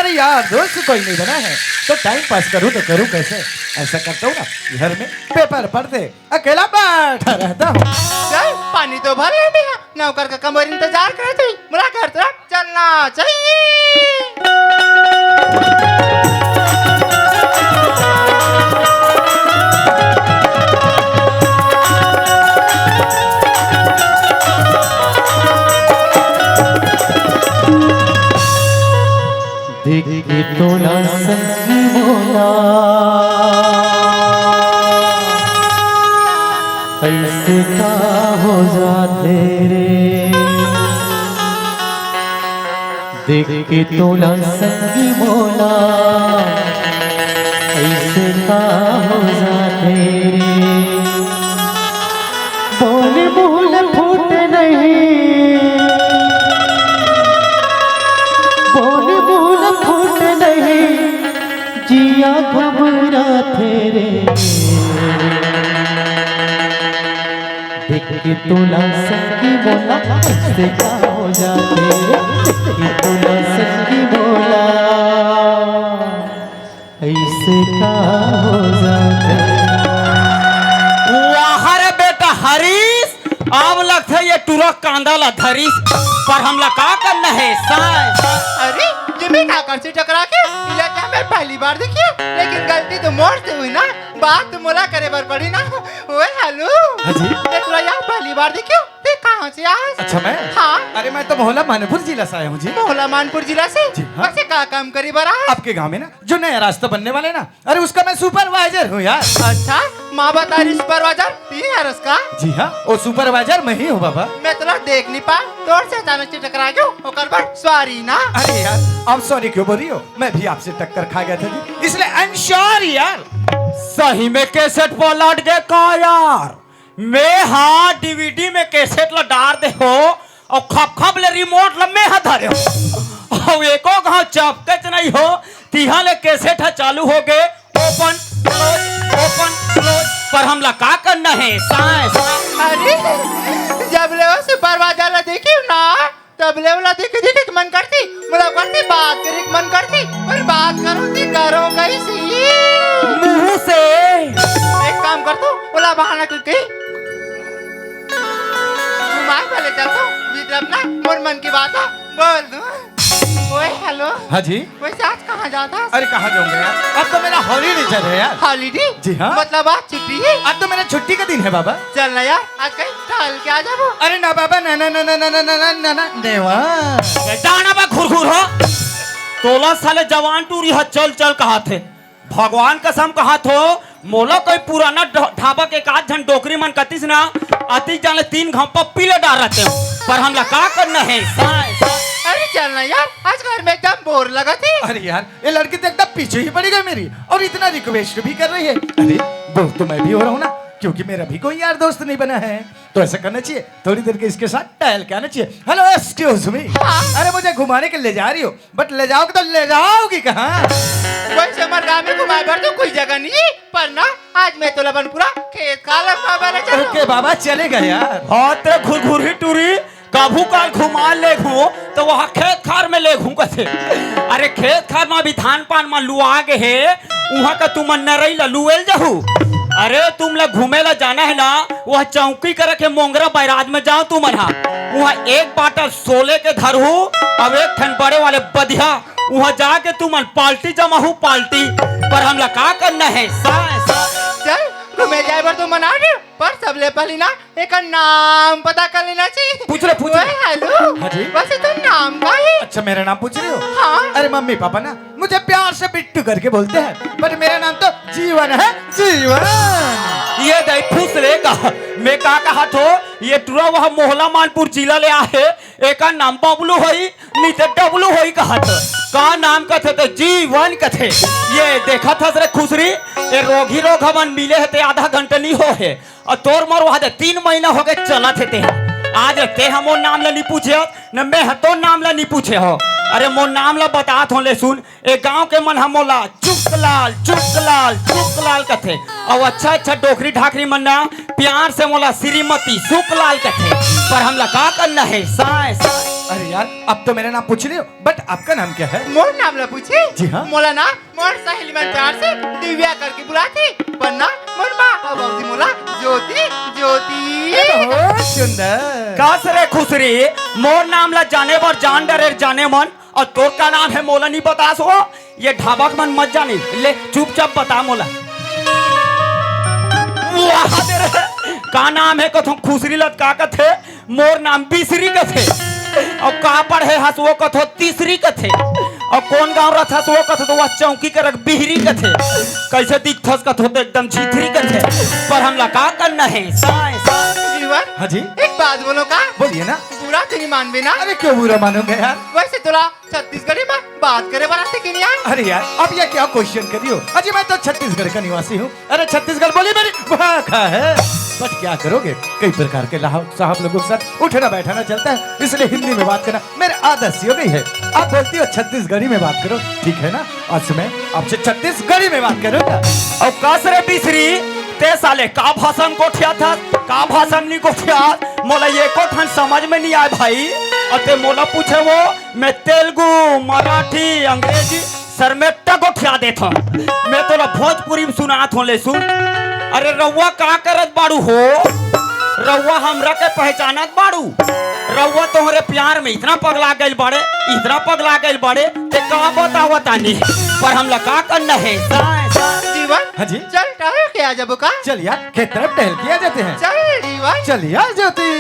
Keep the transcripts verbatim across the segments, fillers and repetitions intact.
यार दोस्त कोई नहीं बना है, तो टाइम पास करूँ तो करूँ कैसे? ऐसा करता हूँ ना, घर में पेपर पढ़ते अकेला बैठा रहता हूँ। चल, पानी तो भर ले भैया, नौकर का कमर इंतजार करत ही, मोला घर तरफ चलना चाहिए। देख के तोला संगी मोला, ऐसे का हो जाथे रे? देख के तोला संगी मोला, ऐसे का हो जाथे रे? बोल बोल फूट नहीं, बोल बोल फूट नहीं, जिया घबराथे रे। देख के तोला संगी मोला, ऐसे का हो जाथे रे? देख के तोला संगी मोला, ऐसे का हो जाथे? वाह रे बेटा हरीश, अब लगथे ये टुरा कांदा ला धरिस, पर हमला का करना है? साय, साय। अरे, ये मैं का कर से टकरा के? इला क्या मैं पहली बार देखियो, लेकिन गलती तो मोर से हुई ना, बात तो मोला करे बर पड़ी ना। ओए हलू, हाँ जी। ये टुरा यार पहली बार देखियो, ते कहाँ से आस? अच्छा, मैं? हाँ। अरे, मैं तो मोहला मानपुर जिला से आया हूँ जी। मोहला मानपुर जिला से? जी हाँ। वैसे का काम करी बर आस? आपके गाँव में ना जो नया रास्ता बनने वाला है ना, अरे उसका मैं सुपरवाइजर हूँ यार। अच्छा, माँ बता रही सुपरवाइजर ती हरस का? जी हाँ, वो सुपरवाइजर मैं ही हूँ बाबा। मैं तोला देख नहीं पा, तोर से अचानक से टकरा गयो, ओकर बर सॉरी ना। अरे यार, आप सॉरी क्यों बोल रही हो? मैं भी आपसे टक्कर खा गया था जी, इसलिए आई एम सॉरी यार। सही में कैसेट पलट गए का यार? मैं हाँ डीवीडी में कैसेट ला डार दे हो, अउ खप खप ले रिमोट ल मैं ह धरे हो, अउ एको घाव चपकेच नइ हो, तिहा ले कैसेट ह चालू हो गे, ओपन क्लोज, ओपन क्लोज। पर हमला का करना हे? साय, साय। अरे, जब ले वो सुपरवाइजर ला देखियो ना, तब ले ओला देखे देखे के मन करथे, मोला करथे बात करे के मन करथे, पर बात करो ते करो कैसे? मुंह से। एक काम कर तो, ओला बहाना करके घुमाए वाले चल तो, विद्रप ना, मोर मन की बात है, बोल दूं। ओए, हेलो। हाँ जी। वैसे आज कहाँ जाता? अरे, कहाँ जाऊंगा यार, अब तो मेरा हॉलीडे चल रहा है यार। हॉलीडे? जी हाँ। मतलब आज छुट्टी है? आज तो मेरा छुट्टी का दिन है बाबा। चल ना यार, आज कहीं टहल के आ जाबो। अरे ना बाबा, ना, ना, ना। बेटा ना बा घुरघुर हो। तोला साले जवान टूरी ह चल चल कहाथे। भगवान कसम कहाथो, मोला कोई पुराना ढ-, ढाबा के एक आध झन डोकरी मन कतिस ना, अतिक जाने तीन घाव पप्पी ले डार रहते हो। पर हमला का करना है? साय, साय। अरे चल ना यार, आज घर में एकदम बोर लगत हे। अरे यार, ये लड़की तो एकदम पीछे ही पड़ी गई मेरी, और इतना रिक्वेस्ट भी कर रही है। अरे, बोर तो मैं भी हो रहा हूँ ना, क्योंकि मेरा भी कोई यार दोस्त नहीं बना है। तो ऐसा करना चाहिए, थोड़ी देर के इसके साथ टहल के आना चाहिए। Hello, excuse me. हाँ। अरे, मुझे घुमाने के ले जा रही हो, बट ले जाओगे तो ले जाओगी कहाँ? वैसे हमारे गांव में घुमाए बर तो कोई जगह नहीं है, पर ना आज मैं तो लबन पूरा खेत खार घुमाए बर ले चलो। ओके बाबा, चलेगा यार। हाँ, ते घुरघुरी टूरी, कभू काल घुमा लेघूं, तो वहाँ खेत खार में लेघूं कथे। अरे खेत खार में अभी धान पान में लुआ गे हे, उहाँ का तुमन नरई ला लुएल जहू। अरे तुम ला घूमे ला जाना है ना, वह चौकी करा के मोंगरा बैराज में जाओ तुमन हा। उहाँ एक बाटल सोले के धरहू, अब एक ठन बड़े वाले बधिया, उहाँ जाके तुमन पार्टी जमाहू पार्टी। पर हमला का करना है? सा, सा। चल, घूमे जाए बर तो मना दे। पर सबले पहली ना एकर नाम पता कर लेना चाहिए। पूछ ले, पूछ ले। ओए, हेलो। हाँ जी। वैसे तो नाम का है? अच्छा, मेरा नाम पूछ रहे हो? हाँ। अरे, मम्मी पापा ना मुझे प्यार से बिट्टू करके बोलते हैं, but मेरा नाम तो जीवन है, जीवन। ये दई फुसलेगा। मैं का कहा थो, ये टुरा वह मोहला मानपुर जिला ले आहे, एका नाम बबलू होई, नी ते डबलू होई कहत। का नाम कथे ते जीवन कथे। ये देखत हस रे खुसरी, ए रोगी रोग हमन मिले हे ते आधा घंटा नी हो हे। अउ तोर मोर वहा दे तीन महीना हो गे चलत हे ते। आज ते ह मोर नाम ल नी पूछे हो, न मैं ह तोर नाम ल नी पूछे हो। अरे मोर नाम ल बतात हो ले सुन, ए गांव के मन ह मोला चुकलाल, चुकलाल, चुकलाल कथे। अउ अच्छा अच्छा डोकरी ढाकरी मन ना प्यार से मोला श्रीमती सुकलाल कथे। पर हमला का करना हे? साय, साय। अरे यार, अब तो मेरा नाम पूछ लियो, but आपका नाम क्या है? मोर नाम ला पूछे? जी हाँ। मोला ना मोर सहेली मन प्यार से दिव्या करके बुलाथे, पर ना मोर माँ अउ बाबूजी मोला ज्योति, ज्योति। बहुत सुंदर। का रे खुसरी, मोर नाम ला जाने बर जान डरे जाने मन, अउ तोर का नाम हे मोला नहीं बतास हो? ये ढाबा के मन मत जानी, ले चुपचाप बता मोला। वाह दे रे, का नाम हे कथों खुसरी लत का कथे? मोर नाम बिसरी कथे। अउ का पढ़े हस वो कथो तीसरी कथे। अउ कौन गांव रथस वो कथो तो वह चौकी के रख बिहरी कथे। कैसे दिखथस कथो तो एकदम झिथरी कथे। पर हमला का करना हे? साय, साय। जीवन, हाँ जी। एक बात बोलो का? बोलिए ना। बुरा तो नहीं मानबे ना? अरे क्यों बुरा मानूंगा यार? वैसे तोला छत्तीसगढ़ी में बात करे बर आथे कि नहीं यार? अरे यार, अब ये क्या क्वेश्चन कर रही हो? अजी, मैं तो छत्तीसगढ़ का निवासी हूँ। अरे, छत्तीसगढ़ बोली मेरी भाखा है। But क्या करोगे, कई प्रकार के लाहौल साहब लोगों के साथ उठना बैठना चलता है, इसलिए हिंदी में बात करना मेरी आदत सी हो गई है। आप बोलती हो छत्तीसगढ़ी में बात करो, ठीक है ना? आज से मैं आपसे छत्तीसगढ़ी में बात करूंगा। अउ का रे बिसरी, ते साले का भाषा गोठियाथस, का भाषा नहीं गोठियाथस, मोला एको ठन समझ में नहीं आय भाई। अउ ते मोला पूछे वो, मैं तेलुगु, मराठी, अंग्रेजी सरमेट्टा गोठिया देथों। मैं तोला भोजपुरी में सुनात हों, ले सुन। अरे रउआ का करत बाड़ू हो? रउआ हमरा के पहचानत बाड़ू? रउआ तोहरे प्यार में इतना पगला गइल बाड़े, इतना पगला गइल बाड़े, ते का बतावत आनी? पर हमला का करना हे? साय, साय। जीवन, हाँ जी। चल टहल के आ जाबो का? चल यार, खेत तरफ टहल के आ जाते हैं। चल जीवन। चल यार ज्योति।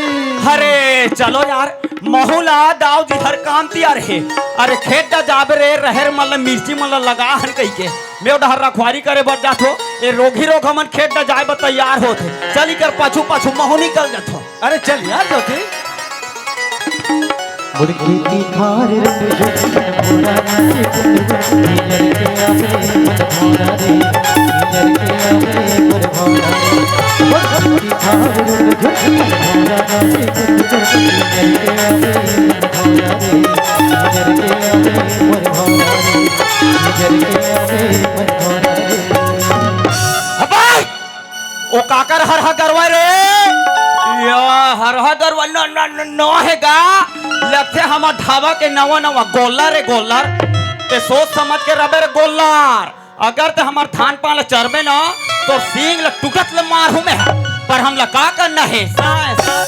अरे चलो यार, महू ला दाऊ जी हर काम तियार हे। अरे खेत डा जाबे रे, रहेर मन ला, मिर्ची मन ला लगा हन कहिके। मैं ओ डहर रखवारी करे बर जाथो। ए रोगी रोग हमन खेत डा जाए बर तैयार होत हे। चल इकर पाछू पाछू महू निकल जाथो। अरे चल यार ज्योति। मुर्गी की खार रंग झुक मन भोरा नाचे कुंद कुंद। लड़के आवे मन भोरा रे, लड़के आवे मन भोरा रे। मुर्गी की खार रंग झुक मन भोरा नाचे कुंद कुंद। लड़के आवे मन भोरा रे, लड़के आवे मन भोरा रे, लड़के आवे मन भोरा रे। अबे! ओ काकर हरहा गरवा रे? या हरहा गरवा न, न, न, न हे गा। लगथे हमर ढाबा के नवा नवा गोल्लर रे गोल्लर। ते सोच समझ के रबे रे गोल्लर। अगर ते हमर धान पान ल चरबे न, तो सींग ल टुकत ल मारहूं मैं। पर हमला का करना हे? साय, साय।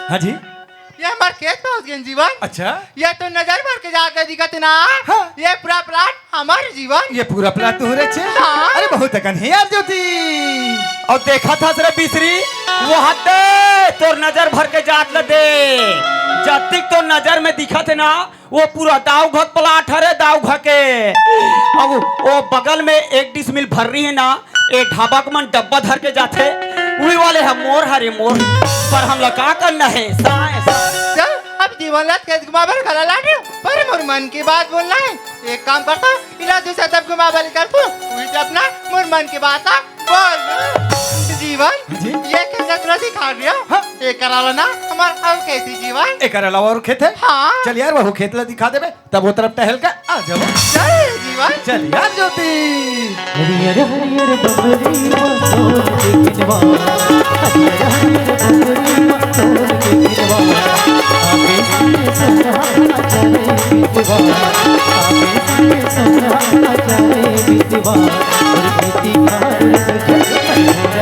हाँ जी। ये हमर खेत पहुंच गए जीवन। अच्छा। ये तो नजर भर के जाके दिखत ना। हाँ। ये पूरा प्लाट हमर जीवन। ये पूरा प्लाट तुहरे छे? हाँ। अरे बहुत अकन हे यार ज्योति। अउ देखत हस रे बिसरी, वो हद दे, तोर नजर भर के जात ल दे। जतिक तोर नजर में दिखत हे ना, वो पूरा दाऊ घक प्लाट हरे, दाऊ घके। अब वो बगल में एक डिसमिल भर्री हे ना, ए ढाबा के मन डब्बा धर के जाथे, उही वाले ह मोर हरे मोर। पर हमला का करना हे? साय, साय। चल, अब जीवन ला खेत घुमाबर घला लाने, पर मोर मन की बात बोलना हे। एक काम करता, इला दूसरा तरफ घुमाबर करथो, उही से अपना मोर मन की बात ला बोल। जीवन, जी? ये कैसे तरह सिखा रही हो? हाँ। ये कराला ना, हमार अउ खेती जीवन। एकर अलावा अउ खेत हे? हाँ। चल यार, वहू खेत ला दिखा देबे। तब वो तरफ टहल के आ जाओ। जय जीवन। चल यार ज्योति। हरियर हरियर बबरी मा सोन के किनवा, हरियर हरियर बबरी मा सोन के किनवा, आगे संगे सोनहा चले बिटवा, आगे संगे सोनहा चले बिटवा, और खेती खार में झटपट हो रहा है।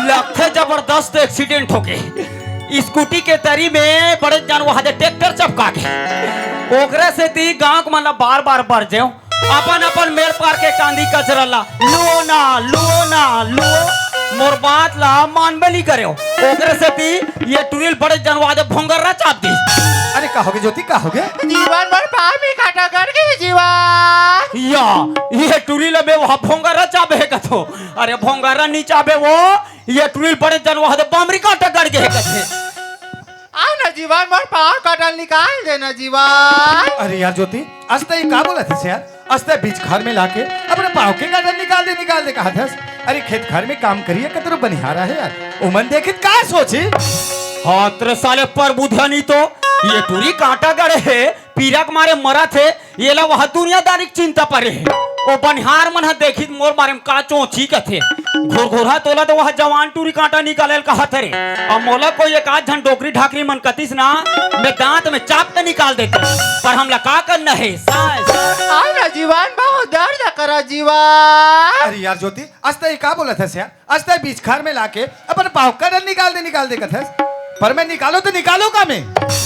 लगथे जबरदस्त एक्सीडेंट होके। स्कूटी के तरी में बड़े जान वहां दे ट्रैक्टर चपका के। ओकरे सेती गांव के मन ला बार बार बर जेव। अपन अपन मेर पार के कांदी कचरा ला लुओ ना, लुओ ना, लुओ। मोर बात ला मानबे नहीं करे। ओकरे सेती ये टुरी ल बड़े जनवा दे भोंगर्रा चाप दी। अरे का होगे ज्योति, का होगे? जीवन मोर पाँव में कांटा गड़ गे जीवन। या, ये टुरी ल बे वहाँ भोंगर्रा चाबे हे कथो। अरे भोंगर्रा नहीं चाबे वो, ये टुरी ल बड़े जनवा दे बमरी कांटा गड़ गे हे कथे। आ ना जीवन, मोर पाँव कांटा ल निकाल दे ना जीवन। अरे यार ज्योति, आज तो ये का बोलत हस यार? आज तो बीच खार में लाके अपने पाँव के कांटा ल निकाल दे, निकाल दे कहत हस। अरे खेत खार में काम करिए, कतरो बनिहार हे यार, उमन देखित का सोची? हाँ, तेरे साले प्रभु ध्यानी तो ये टुरी कांटा गड़े हे, पीरा के मारे मरत हे, येला वह दुनियादारी के चिंता परे हे। ओ बनिहार मन ह देखिस मोर बारे म का चोंची कथे। घुरघुरहा तोला तो वह जवान टूरी कांटा निकाले ल कहत हे रे। अब मोला कोई एक आध झन डोकरी ढाकरी मन कतिस ना, मैं दांत में चाप के निकाल देते। पर हमला का करना हे? साय, साय। आय ना जीवन, बहुत दर्द करा जीवन। अरे यार ज्योति, आज तैं का बोलत हस यार? आज तैं बीच खार में लाके अपन पाँव कांटा निकाल दे, निकाल दे कथस। पर मैं निकालो तो निकालो का मैं?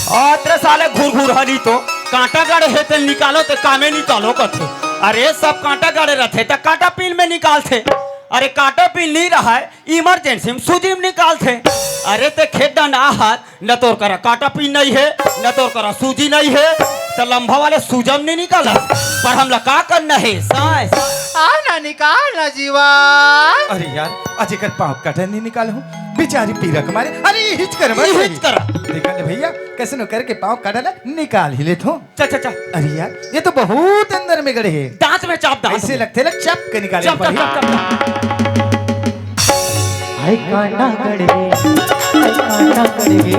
अतरे साले घुरघुरहा नी तो कांटा गड़े हे ते निकालो ते कामे निकालो कथे। अरे सब कांटा गड़े रथे त कांटा पिन में निकालथे। अरे कांटा पिन नी रहय, इमरजेंसी में सूजी में निकालथे। अरे ते खेत डंडा हर, न तोर करा कांटा पिन नइ हे, न तोर करा सूजी नइ हे, त लंबा वाले सूजा म नी निकालस। पर हमला का करना हे? साय, साय। आ ना निकाल ना जीवन। अरे यार, आज एकर पाँव कांटा नी निकाल हूँ, बेचारी पीरा के मारे। अरे ये हिच कर मत इहिच करा। देखा ले भैया, कैसे नो करके पाँव कांटा ला निकाल ही लेथों। चल, चल, चल। अरे यार, ये तो बहुत अंदर में गड़े हे। दांत में चाप, दांत ऐसे में। लगथे ला चाप के निकाले चाप, चाप, पड़ी। चाप, चाप, चाप। हाय कांटा गड़ गे, हाय कांटा गड़ गे।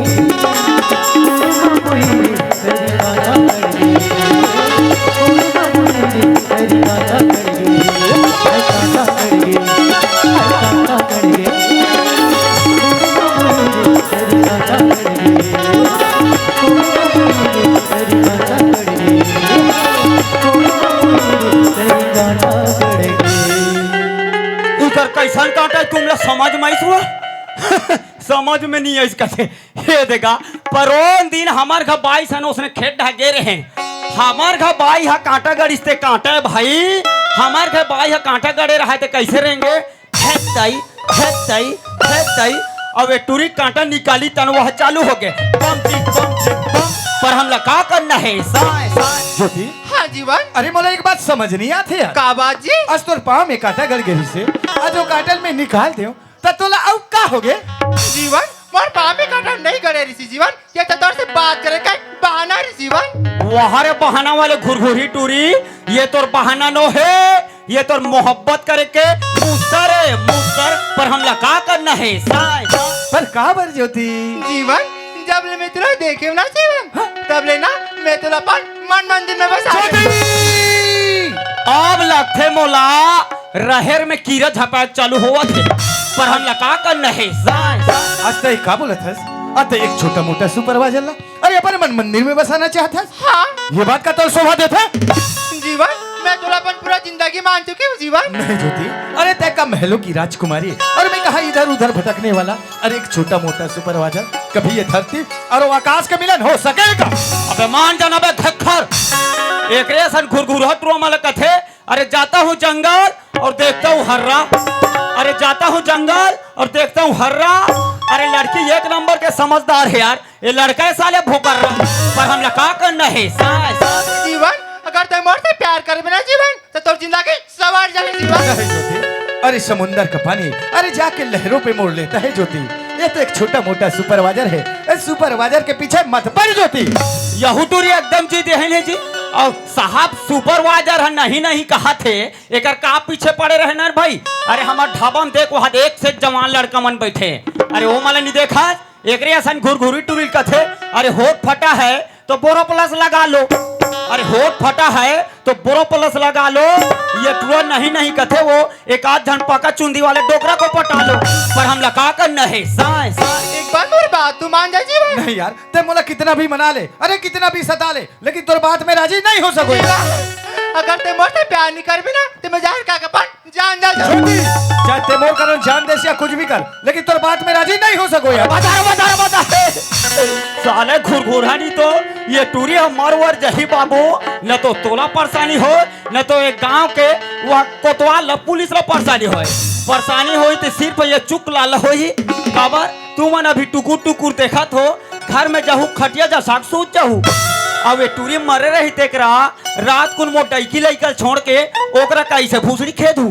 इकर कैसन कांटा हे तुमला समझ में आइस हुआ? समझ में नहीं आइस कथे। हे देखा, परोन दिन हमर घर बाई सन उसने खेत ढागे रहे। हमर घर बाई हा कांटा गड़िस ते कांटा हे भाई, हमर घर बाई हा कांटा गड़े रहा ते कैसे रहेंगे? हेतई, हेतई, हेतई। अब ए टूरी कांटा निकाली तन वह चालू हो गए। बम टिक, बम टिक, बम। पर हमला का करना हे? साय, साय। ज्योति। हाँ जीवन। अरे मोला एक बात समझ नहीं आथे यार। का बात जी? आज तोर पाँव में कांटा गड़ गे रिसे, आज वो कांटा ल मैं निकाल देव, त तोला अउ का हो गे? जीवन, मोर पाँव में कांटा नहीं गड़े रिसे जीवन, ये तो तोर से बात करे का बहाना रे जीवन। वाह रे बहाना वाले घुरघुरी टूरी, ये तोर बहाना नो हे, ये तोर मोहब्बत करे के मुस्तर हे, मुस्तर। पर हमला का करना हे? साय, साय। पर का बर ज्योति? जीवन, जब ले मैं तोला देखे ना जीवन, हाँ। तब ले ना मैं तोला अपन मन मंदिर में बसा ज्योति! अब लगथे मोला रहेर में कीरा झपाए चालू होवत हे। पर हमला का करना हे? साय, साय। आज तैं का बोलत हस? आज तैं एक छोटा मोटा सुपरवाइजर ला अरे अपन मन मंदिर में बसाना चाहत हस? हाँ। ये बात का तोर शोभा देथे? जीवन, मैं तोला अपन पूरा जिंदगी मान चुके हूँ जीवन। नहीं ज्योति, अरे तैं का महलों की राजकुमारी और मैं कहा इधर उधर भटकने वाला, अरे एक छोटा मोटा सुपरवाइजर। कभी ये धरती और वो आकाश का मिलन हो सकेगा? अबे मान जाना बे घक्खर, एकरे असन घुरघुरहा टूरा मन ला कथे, अरे जाता हूँ जंगल और देखता हूँ हर्रा। अरे जाता हूँ जंगल और देखता हूँ हर्रा। अरे लड़की एक नंबर के समझदार हे यार, ये लड़का हे साले भोकर्रा। पर हमला का करना हे? साय, साय। जीवन, अगर तैं मोर से प्यार करबे ना जीवन, त तोर जिंदगी सवार जाही जीवन। नहीं ज्योति, अरे समुंदर का पानी, अरे जाके लहरों पे मोड़ लेता है ज्योति। ये तो एक छोटा मोटा सुपरवाइजर है, इस सुपरवाइजर के पीछे मत पड़ ज्योति। यहू टूरी एकदम जिद हे जी। अउ साहब सुपरवाइजर ह नहीं नहीं कहत हे, एकर का पीछे पड़े रहे न भाई? अरे हमर ढाबा म देख, वहाँ एक से एक जवान लड़का मन बैठे। अरे ओ मन ला नहीं देखस? एकरे असन घुरघुरी टूरी ल कथे, अरे होठ फटा है तो बोरोप्लस लगा लो। अरे होठ फटा है तो बोरोप्लस लगा लो। ये टूरा नहीं नहीं कथे, वो एक आध झन पका चुंदी वाले डोकरा को पटा लो। पर हमला का करना हे? साय, साय। एक बार मोर बात तो मान जा जीवन। नहीं यार, तैं मोला कितना भी मना ले, अरे कितना भी सता ले, लेकिन तोर बात में राजी नहीं हो सको। अगर तैं मोर से प्यार नहीं करबे ना, त मैं जहर खा के अपन जान दे दूँ। छोटी, चाहे तैं मोर कारण जान देस या कुछ भी कर, लेकिन तोर बात में राजी नहीं हो सको यार। बता रे, बता रे, बता रे। साले घुरघुरहा नहीं तो ये टूरी ह मर वर जही बाबू, न तो तोला परेशानी हो, न तो एक गांव के वह कोतवाल ला पुलिस ला परेशानी होय। परेशानी होई त सिर्फ ये चुकला ला होही। काबर? तुमन अभी टुकुर टुकुर देखत हो, घर में जाहू खटिया जइसा सूत जाहू। अब ये टूरी मरे रही तेकरा, रात कुन मोर डइकी लइका ल छोड़ के ओकरा कइसे भूसड़ी खेदहू?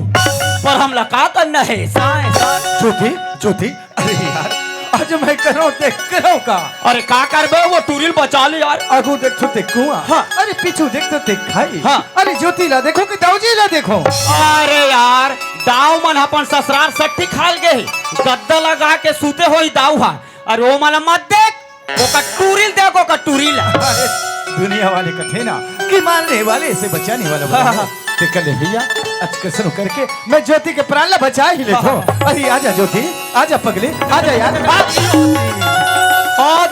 पर हमला का करना हे? साय, साय। ज्योति, ज्योति, अरे यार, आज मैं करो ते करो का? अरे का करबे, वो टूरी ल बचा ले यार। आगू देख तो ते कुआं, हाँ। अरे पीछू देख तो ते खाई, हाँ। अरे ज्योति ला देखो कि दाऊजी ला देखो। अरे यार, दाऊ मन अपन ससुरार सट्टी खाल गे हे, गद्दा लगा के सूते होही दाऊ हा। अरे ओ मन ला मत देख, ओकर टूरी ल देख, ओकर टूरी ला। अरे दुनिया वाले कथे ना कि मारने वाले से बचाने वाला बड़ा है। हाँ। ते कले भैया, आज कसम करके मैं ज्योति के प्राण ला बचा ही लेथों। हाँ। अरे आजा ज्योति, आजा पगली, आजा यार, आ।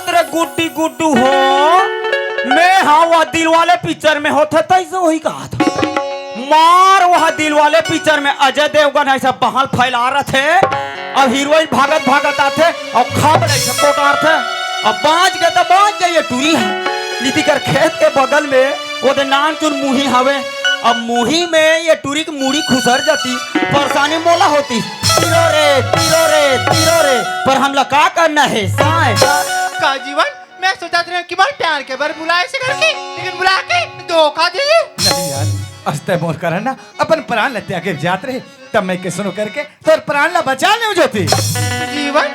अरे गुड्डी गुड्डू हो, मैं हाँ वह दिल वाले पिक्चर में होथे तइसे वही कहा था। मार वह दिल वाले पिक्चर में अजय देवगन ऐसा बहाल फैला रहे थे, अब हीरोइन भागत भागत आथे, अब खाब ऐसा कोटार थे, अब बाँच गए तो बाँच गए ये टूरी है। नीति कर खेत के बगल में वो दे नान चुन मुही हवे, अब मुही में ये टूरी की मुड़ी खुसर जाती, परेशानी मोला होती। तीरो रे, तीरो रे, तीरो रे, पर हमला का करना है, साय। का जीवन, मैं सोचत रहेंव कि मोर प्यार के बर बुलाए से करके, लेकिन बुला के धोखा दे दे। नहीं यार, अस्तय मोर करन ना अपन प्राण ल त्यागे जात रहे, तब मैं किसनो करके तोर प्राण ल बचा लेंव ज्योति। जीवन,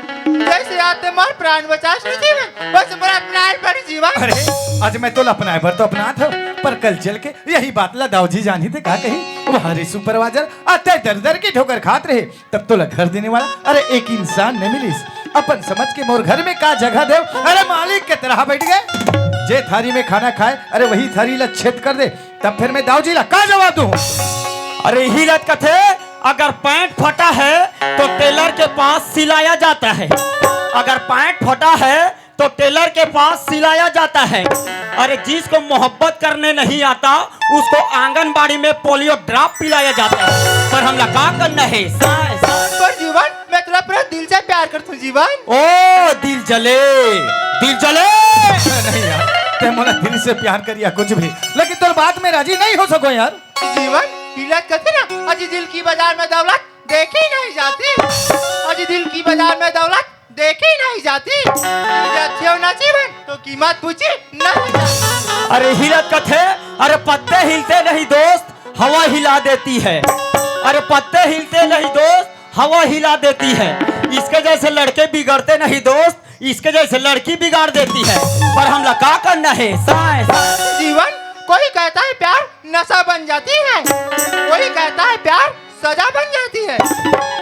जैसे आते मोर प्राण बचास न जीवन, बस मोर अपना पर जीवन। अरे, आज मैं तोला अपनाए बर तो अपनात हँव, पर कल चल के यही बात ला दाऊ जी जानही ते का कही, वह हरी सुपरवाइजर अतय दर दर के ठोकर खात रहे, तब तोला घर देने वाला, अरे, एक इंसान नहीं मिलिस। अपन समझ के मोर घर में का जगह देव, अरे, मालिक के तरह बैठ गए। जे थारी में खाना खाए, अरे, वही थारी ला छेद कर दे, तब फिर मैं दाऊ जी ला का जवाब दूँ? अरे, इही ला कथे, अगर पैंट फटा है तो टेलर के पास सिलाया जाता है, अगर पैंट फटा है तो टेलर के पास सिलाया जाता है। अरे, जिसको मोहब्बत करने नहीं आता, उसको आंगनबाड़ी में पोलियो ड्रॉप पिलाया जाता है। पर हमला का करना है? साय, साय। पर जीवन, मैं तोला पूरा दिल से प्यार करथों जीवन। ओ, दिल जले, दिल जले। नहीं यार, ते मोला दिल से प्यार करिया कुछ भी, लेकिन तोर बात में राजी नहीं हो सकों यार। जीवन, इही ला कथे ना, अजी दिल की बाजार में दौलत देखी नहीं जाती, अजी दिल की बाजार में दौलत देखी नहीं जाती। जब अच्छे हो ना जीवन, तो कीमत पूछी नहीं जाती। अरे इही ला कथे, अरे पत्ते हिलते नहीं दोस्त, हवा हिला देती है। अरे पत्ते हिलते नहीं दोस्त, हवा हिला देती है। इसके जैसे लड़के बिगड़ते नहीं दोस्त, इसके जैसे लड़की बिगाड़ देती है। पर हमला का करना है? साय, साय। जीवन, कोई कहता है प्यार नशा बन जाती है, कोई कहता है प्यार सजा बन जाती है,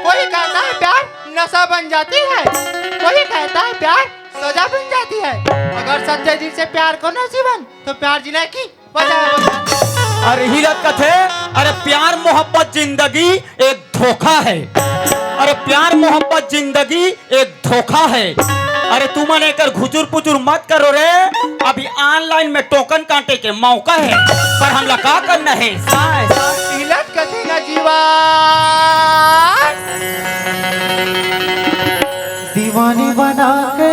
कोई कहता है प्यार नशा बन जाती है, कोई कहता है प्यार सजा बन जाती है। अगर सच्चे दिल से प्यार करो ना जीवन, तो प्यार जीने की वजह बन जाती है। अरे इही ला कथे, अरे प्यार मोहब्बत जिंदगी एक धोखा है। अरे प्यार मोहब्बत जिंदगी एक धोखा है। अरे तुमन एकर घुचुर पुचुर मत करो रे, अभी ऑनलाइन में टोकन काटे के मौका है, पर हमला का करना है? साय, साय। इही ला कथे ना जीवन। दीवानी बना के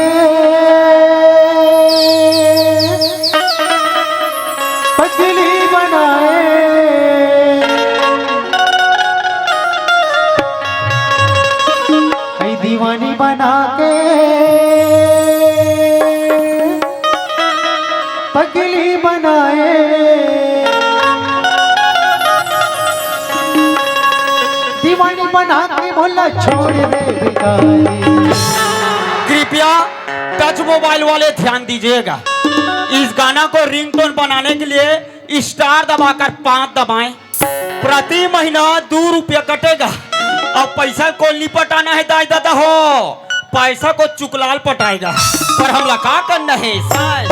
पगली बनाए, ऐ दीवानी बना के पगली बनाए। दीवानी बना के मोला छोड़ दे भिखारी। कृपया टच मोबाइल वाले ध्यान दीजिएगा, इस गाना को रिंगटोन बनाने के लिए स्टार दबाकर पाँच दबाएं। प्रति महीना दू रुपया कटेगा। अब पैसा कोल नी पटाना है दाई ददा हो, पैसा को चुकलाल पटाएगा। पर हमला का करना है? साय।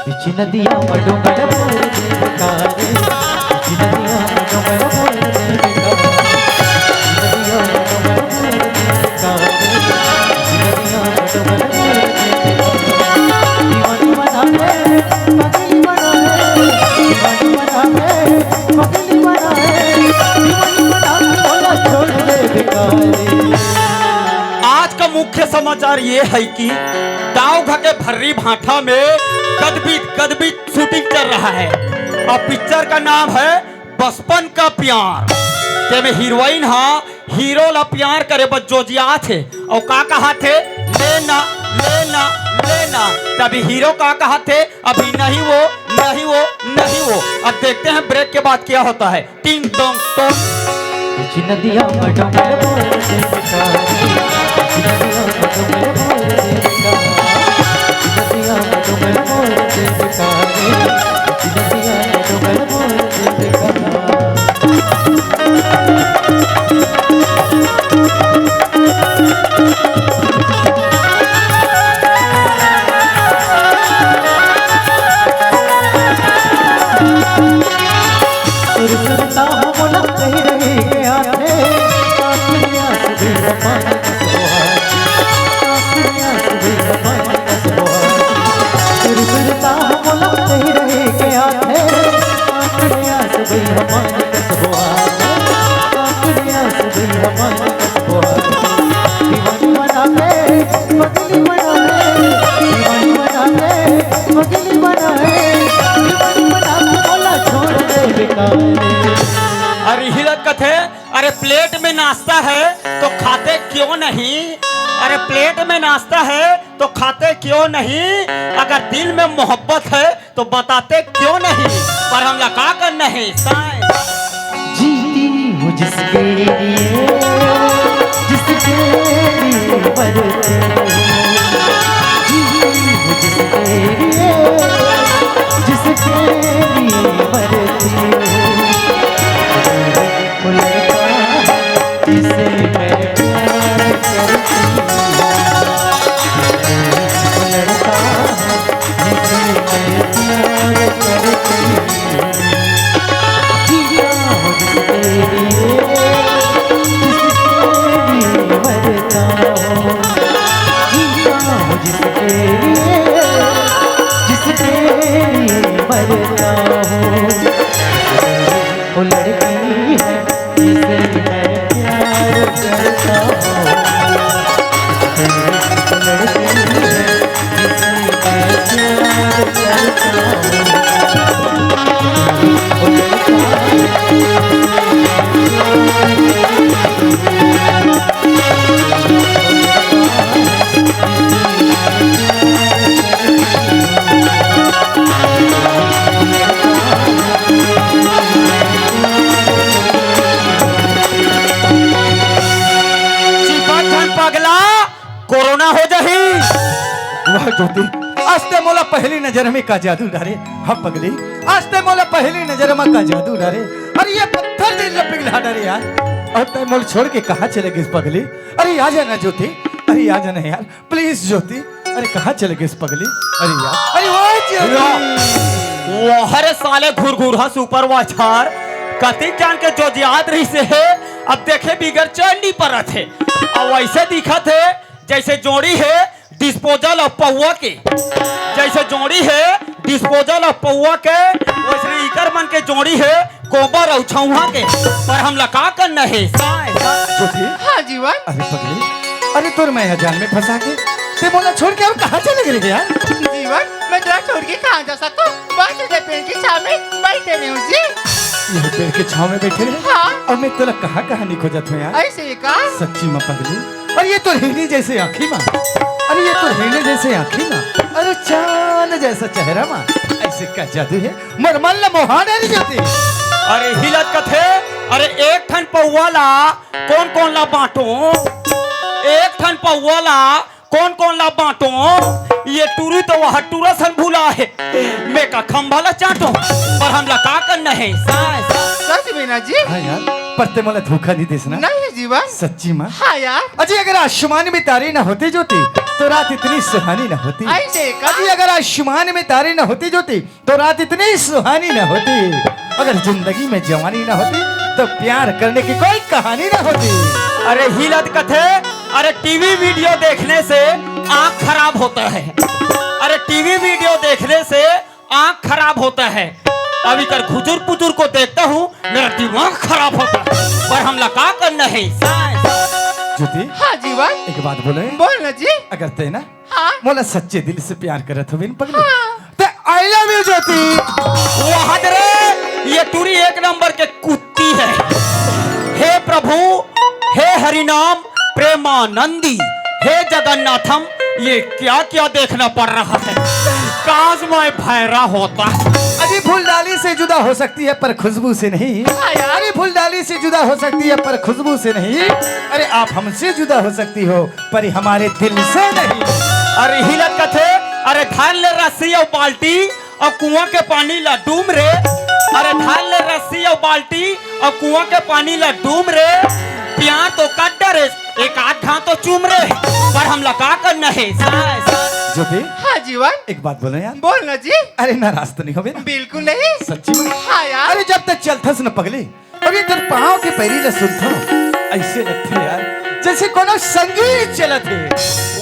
बिच नदिया म डोंगर बोर देवता रे, बिच नदिया म डोंगर बोर देवता, बिच नदिया म डोंगर बोर देवता रे, बिच नदिया म डोंगर बोर देवता। दीवानी बना दे, पगली बना दे, दीवानी बना दे, पगली बना दे, दीवानी बना दे, बोला छोड़ दे भिखारी। आज का मुख्य समाचार ये है कि दाऊ घर के भर्री भाठा में गदबीत गदबीत शूटिंग चल रहा है और पिक्चर का नाम है बचपन का प्यार। तेमे हीरोइन हा हीरो ला प्यार करे बर जोजियाथे अउ का कहाथे, "लेना, लेना, लेना।" तभी हीरो का कहाथे, "अभी नहीं वो, नहीं वो, नहीं वो।" अब देखते हैं ब्रेक के बाद क्या होता है। टिंग टोंग टोंग। कुछ नदिया म डोंगर बोर देवता रे, कुछ नदिया म डोंगर बोर देवता, कुछ नदिया म डोंगर बोर देवता रे, कुछ नदिया म डोंगर बोर देवता। पगली बना ले, दीवानी बना ले, पगली बना ले, दीवानी बना के मोला छोड़ दे बेकार। अरे हिलत कथे, अरे प्लेट में नाश्ता है तो खाते क्यों नहीं? अरे प्लेट में नाश्ता है तो खाते क्यों नहीं? अगर दिल में मोहब्बत है तो बताते क्यों नहीं? पर हमला का करना है? साए। जीती हूँ जिसके लिए, जिसके लिए मरती हूँ। जीती हूँ जिसके लिए, जिसके लिए मरती हूँ। वो लड़का है जिसे मैं प्यार करती हूँ। वो लड़का है जिसे मैं प्यार करती हूँ। जीता हूँ जिसके लिए, जिसके लिए मरता हूँ। जीता हूँ जिसके लिए, जिसके लिए मरता हूँ। वो लड़की है जिसे मैं प्यार करता हूँ। वो लड़की है जिसे मैं प्यार करता हूँ। वो लड़का है जिसे मैं प्यार करता हूँ। चिपक झन पगला, कोरोना हो जाही। वाह ज्योति, आज ते मोला पहली नजर में का जादू डारे। हाँ पगली, आज ते मोला पहली नजर में का जादू डारे। अरे ये पत्थर दिल ला पिघला डारे यार। अउ ते मोला छोड़ के कहाँ चले गिस पगली? अरे आ जाना ज्योति, अरे आ जाना यार। प्लीज ज्योति, अरे कहाँ चले गिस पगली? अरे यार, अरे वो ज्योति। वो हरे साले घुरघुरहा सुपरवाइजर, कतिक जान के जोजियात रहिसे हे, अब देखे बिगर चैन नी परत हे। अब वैसे दिखत हे जैसे जोड़ी हे डिस्पोजल ऑफ पौवा के, जैसे जोड़ी हे डिस्पोजल ऑफ पौवा के, वैसे इकर मन के जोड़ी हे गोबर अउ छौहा के। पर हमला का करना हे? साए, साए। ज्योति। हाँ जीवन। अरे पगली, अरे तोर मैं जाल में फंसा के ते मोला छोड़ के अउ कहाँ चले गे रे यार? जीवन, मैं तोला छोड़ के कहाँ जा सकथों? बस इधर पेड़ के छाँव में बैठे रहे हूँ जी। ये पेड़ के छाँव में बैठे रहे? हाँ। अउ मैं तोला कहाँ कहाँ नी खोजत हूँ यार। ऐसे का? सच्ची मा पगली। अरे ये तो हिरनी जैसे आँखी मा, अरे ये तो हिरनी जैसे आँखी मा, अरे चांद जैसा चेहरा मा, ऐसे का जादू हे, मोर मन ला मोहा डारे ज्योति। अरे हिलत कथे, अरे एक ठन पौवा ला कोन कोन ला बाँटों? एक ठन पौवा ला कोन कोन ला बाँटों? ये टूरी तो वह टूरा सन भुला हे, मैं का खंभा ला चाटों? पर हमला का करना हे? साए, साए। सच में ना जी? हाँ यार, पर ते मोला धोखा नी देस ना। नहीं जीवन। सच्ची मा? हाँ यार। अजी अगर आसमान में तारे ना होते ज्योति, तो रात इतनी सुहानी ना होती। ऐसे का? अजी अगर आसमान में तारे ना होते ज्योति, तो रात इतनी सुहानी ना होती। अगर जिंदगी में जवानी ना होती, तो प्यार करने की कोई कहानी ना होती। अरे हिलत कथे, अरे टीवी वीडियो देखने से आँख खराब होता है। अरे टीवी वीडियो देखने से आँख खराब होता है। अब इकर खुजुर पुजुर को देखता हूँ, मेरा दिमाग खराब होता है। पर हमला का करना हे? साए, साए। ज्योति। हाँ जीवन। एक बात बोले। बोल ना जी। अगर ते ना हाँ। मोला सच्चे दिल से प्यार करत हवे न पगली। हाँ। ते I love you ज्योति। वाह रे, ये टूरी एक नंबर के कुत्ती है। हे प्रभु, हे हरिनाम प्रेमानंदी, हे जगन्नाथम, ये क्या क्या देखना पड़ रहा है। काश मैं भैरा होता। अजी फूलडाली से जुदा हो सकती है पर खुशबू से नहीं। हाँ यार। अरे फूलडाली से जुदा हो सकती है पर खुशबू से नहीं। अरे आप हमसे जुदा हो सकती हो पर हमारे दिल से नहीं। अरे हिलत कथे, अरे धर ले रस्सी अउ बाल्टी अउ कुआं के पानी ला डूम रे। अरे धर ले रस्सी अउ बाल्टी अउ कुआं के पानी ला डूम रे। प्यार तो कर डरे, एक आध घांव तो चूम रे। पर हमला का करना हे? साए, साए। ज्योति। हाँ जीवन। एक बात बोलो यार। बोल ना जी। अरे नाराज तो नहीं होबे ना? बिल्कुल नहीं। सच्ची में? हाँ यार। अरे जब तक चलथस न पगली, अभी तोर पाँव के पैरी ल सुनथों, अइसे लगथे यार, जइसे कोनो संगीत चलत हे।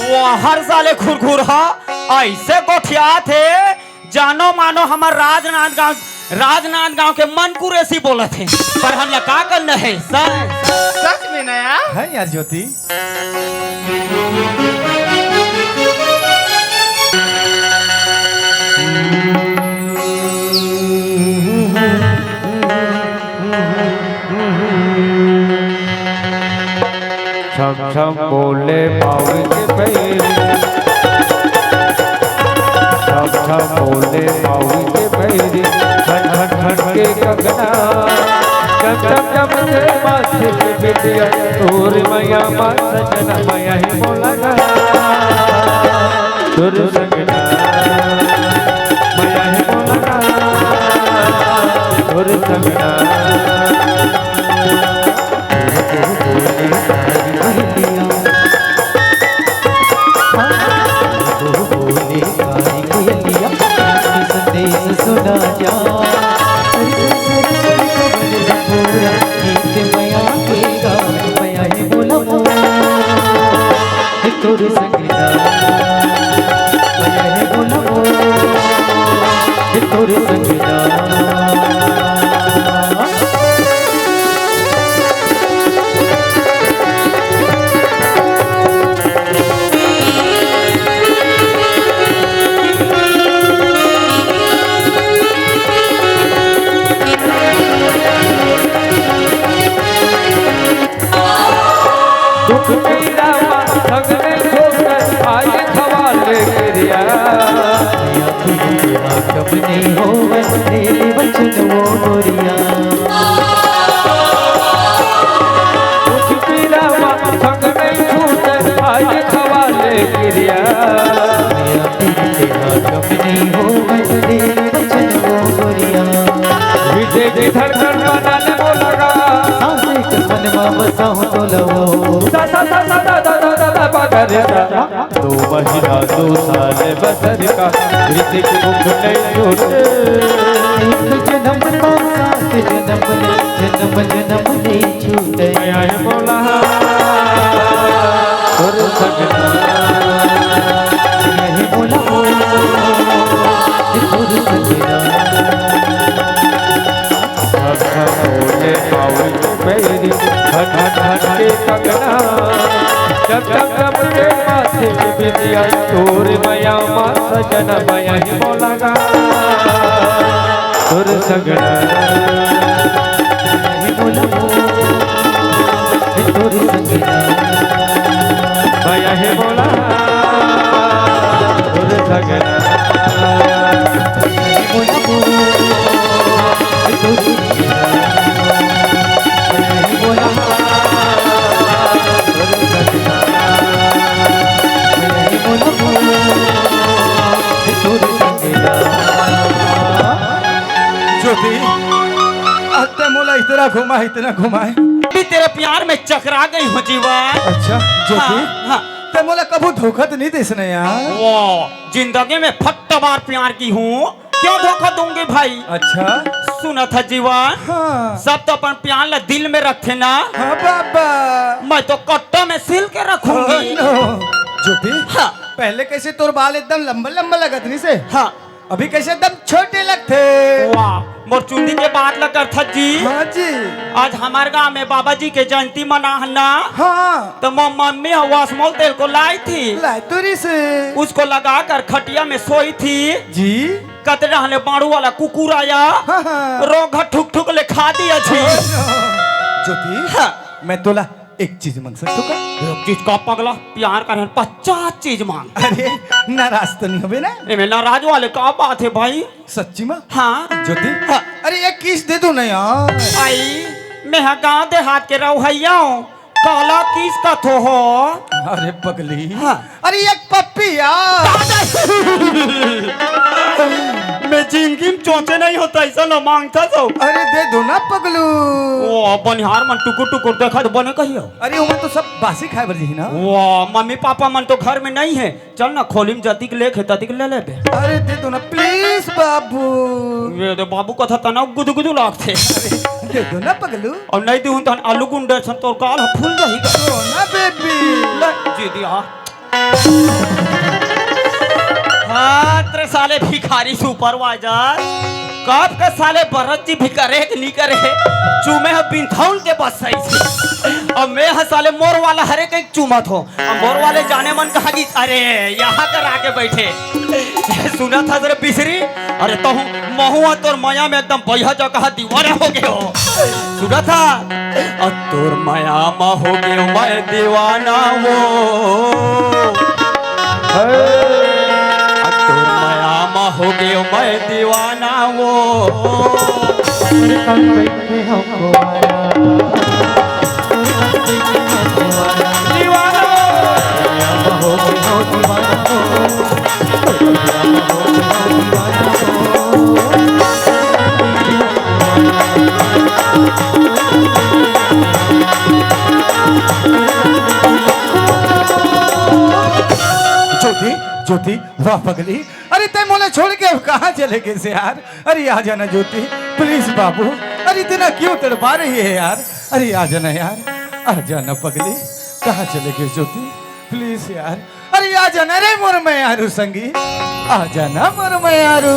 वो हर साले घुरघुरहा अइसे गोठियात हे, जानो मानो हमर राजनांदगांव, राजनांदगांव के मनकुरेसी बोलत हे। पर हमला का करना हे? सच, सच में ना यार। हाँ यार ज्योति। तोर मया मा सजना मया ही मोला गा। तोर संगना मया ही मोला गा। तोर संगना। संदेश सुना जा। हरि हरि हरि हरि कमल जपूरा, गीत मया के गा, मया हे बोला मोर, हे तोर संगीता। मया हे बोला मोर, हे तोर संगीता। दुख पीरा मा संग में छोड़ आए खवाले क्रिया। आँखी के हाकम नहीं होवे, तेरे वचन वो गोरिया। दुख पीरा मा संग में छूट आए खवाले क्रिया। आँखी के हाकम नहीं होवे, तेरे वचन वो गोरिया। विजय की धड़कन बना ले वो लगा। सांस एक मन मा बसाऊं तो लवो। सा, सा, सा, सा, दा, दा, दा, दा, दा, पा, गा, रे, सा। दो महीना, दो साल बसर का, ऋतिक मुख नहीं छूटे। एक जन्म का साथ जन्म ले, जन्म जन्म नहीं छूटे। आया है बोला, और सगना। आया है बोला, और सगना। झक झक बोले पावल बैरी, झक झक झक के कंगना, चम चम चम के माथे के बिंदिया, तोर मया मा सजन मया ही मोला गा, तोर सगना। मया हे बोला, तोर सगना। ज्योति, आज ते मोला इतना घुमा, इतना घुमाए। भी तेरे प्यार में चकरा गई हूँ जीवन। अच्छा, ज्योति, हाँ, हाँ। ते मोला कभू धोखा तो नहीं देस ना यार? वो जिंदगी में फट्ट बार प्यार की हूँ, क्यों धोखा दूंगी भाई? अच्छा। सुना था जीवन, हाँ। सब तो अपन प्यार ला दिल में रखते ना। हाँ बाबा। मैं तो कट्टा में सिल के रखूंगी। Oh, no। ज्योति, हाँ। पहले कैसे तोर बाल एकदम लंबा लंबा लगत नहीं से? हाँ। अभी कैसे एकदम छोटे लगथे। वाह, मोर चुंदी के बात ल करथस जी। हाँ जी। आज हमर गांव में बाबा जी के जयंती मना हे ना। हाँ। तो मोर मम्मी ह वासमोल तेल को लाई थी। लाई तो रिस। उसको लगा कर खटिया में सोई थी। जी। कतरा हने बाड़ू वाला कुकुर आया। हाँ, हाँ। रोघा ठुक ठुक ले खा दिया जी। ज्योति, हाँ। मैं तोला एक चीज मांग सकथों का? एक चीज का पगला, प्यार करे पचास चीज मांग। अरे, नाराज तो नहीं होबे ना? एमे नाराज वाले का बात हे भाई? सच्ची मा? हाँ। ज्योति? हाँ। अरे, एक किस दे दो ना यार। भाई, मैं हा गांव देहात के रहवइया हूँ, काला किस कथो हो? अरे पगली। हाँ। अरे, एक पप्पी यार। मैं जिंदगी में सोचे नहीं होता ऐसा ना मांगता तो। अरे, दे दो ना पगलू। ओ, बनिहार मन टुकुर टुकुर देखा तो बने कहियो। अरे, ओमन तो सब बासी खाए बर जी ना। वाह, मम्मी पापा मन तो घर में नहीं है, चल ना खोली में जतिक लेखे ततिक ले लेबे। अरे, दे दो ना please बाबू। ये तो बाबू कथा तना गुदगुदू लागथे। अरे, दे दो ना पगलू। अउ नहीं दूं तहन आलू गुंडे सन तोर गाल ह फूल जाही गा। दो ना baby। ले, जी दिया। हाँ, तेरे साले भिखारी supervisor। कब का साले भरत जी भी करे कि नहीं करे? चूमे ह बिंथौन के बस सही से। अब मैं ह साले मोर वाला हरे के चूमत हो। अब मोर वाले जाने मन कहा कि अरे, यहाँ कर आके बैठे। सुना था तेरे बिसरी? अरे तहूँ महू ह तोर मया में एकदम बइहा जगह दीवाना हो गयो। सुना था? अ तोर मया मा हो गयो मैं दीवाना वो। अ तोर मया मा हो गयो मैं दीवाना वो। कल बैठे हमको आया। ज्योति, ज्योति, वाह पगली, अरे तैं मोला छोड़ के अब कहाँ चले गेस यार? अरे आ जाना ज्योति, please बाबू, अरे इतना क्यों तड़पा रही है यार? अरे आ जाना यार, आ जाना पगली, कहाँ चले गेस ज्योति? Please यार, अरे आ जाना रे मोर मयारू संगी, आ जाना मोर मयारू।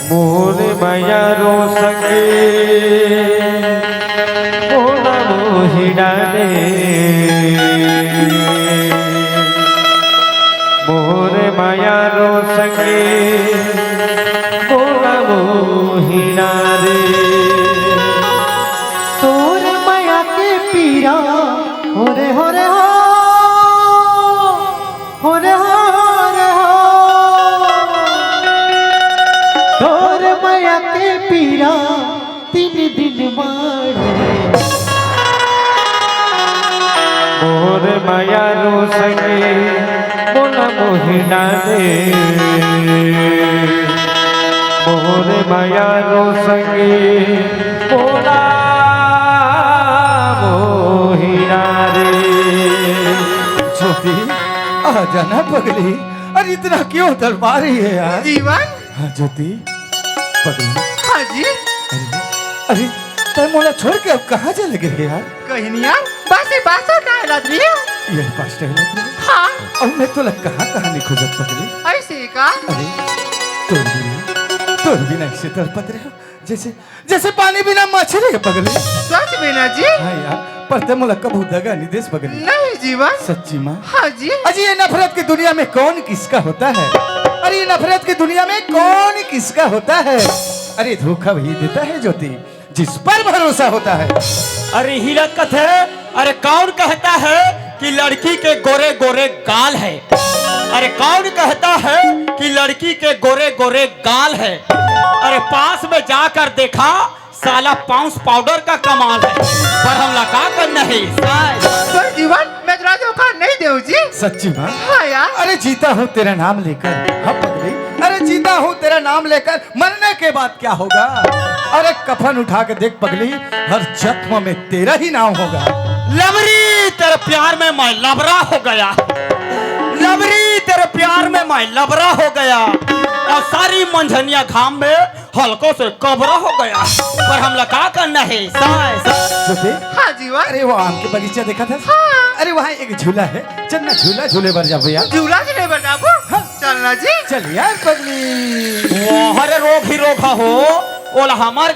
मोर मयारू संगी, मोला मोहि डारे। मोर मयारू संगी, मोला मोहि डारे। तोर मया के पीरा, हो रे हो रे हो, हो रे हो रे हो। तोर मया के पीरा तीन दिन मारे। मोर मयारू संगी, मोला मोहि डारे। मोर मयारू संगी, मोला मोहि डारे। ज्योति, आ जाना पगली, अरे इतना क्यों तड़पा रही है यार? जीवन। हाँ ज्योति, पगली। हाँ जी। अरे, अरे, तैं मोला छोड़ के अब कहाँ चले गे हे यार? कहीं नहीं यार, बस ये बस टहलत रही हूँ। ये बस टहलत रही? हाँ। अब मैं तोला कहाँ कहाँ नहीं खोजत पगली। ऐसे का? अरे, तोर बिना, तोर बिना ऐसे तड़पत रहे हो, जैसे जैसे पानी बिना मछली है पगली। सच में ना जी? हाँ यार, पर तैं मोला कभू दगा नहीं देस पगली। नहीं जीवन। सच्ची माँ। हाँ जी। अजी, ये नफरत की दुनिया में कौन किसका होता है? अरे, ये नफरत की दुनिया में कौन किसका होता है? अरे, धोखा वही देता है ज्योति, जिस पर भरोसा होता है। अरे, इही ला कथे, अरे, कौन कहता है कि लड़की के गोरे गोरे गाल है? अरे, कौन कहता है कि लड़की के गोरे गोरे गाल है? अरे, पास में जाकर देखा, साला पाउंस पाउडर का कमाल है, पर हमला का करना है? साय। पर जीवन, मैं तोला धोखा नहीं देहूँ जी। सच्ची माँ? हाँ यार। अरे जीता हूँ तेरा नाम लेकर, हाँ पगली, अरे जीता हूँ तेरा नाम लेकर, मरने के बाद क्या होगा? अरे कफन उठा के देख पगली, हर जख्म में तेरा ही नाम होगा। लबरी, तेरे प्यार में मैं लबरा हो गया। लबरी, तेरे प्यार में मैं लबरा हो गया। और सारी मंझनिया घाम में हल्को से कबरा हो गया, पर हमला का करना है? साय, साय। ज्योति, हाँ जीवन। अरे वो आम के बगीचा देखा था? हाँ। अरे वहाँ एक झूला है, चल ना झूला झूले बर जाबो यार। झूला झूले बर जाबो? हाँ। चल ना जी। चल यार पगली। वो हरे रोग ही रोग हो, ओला हमार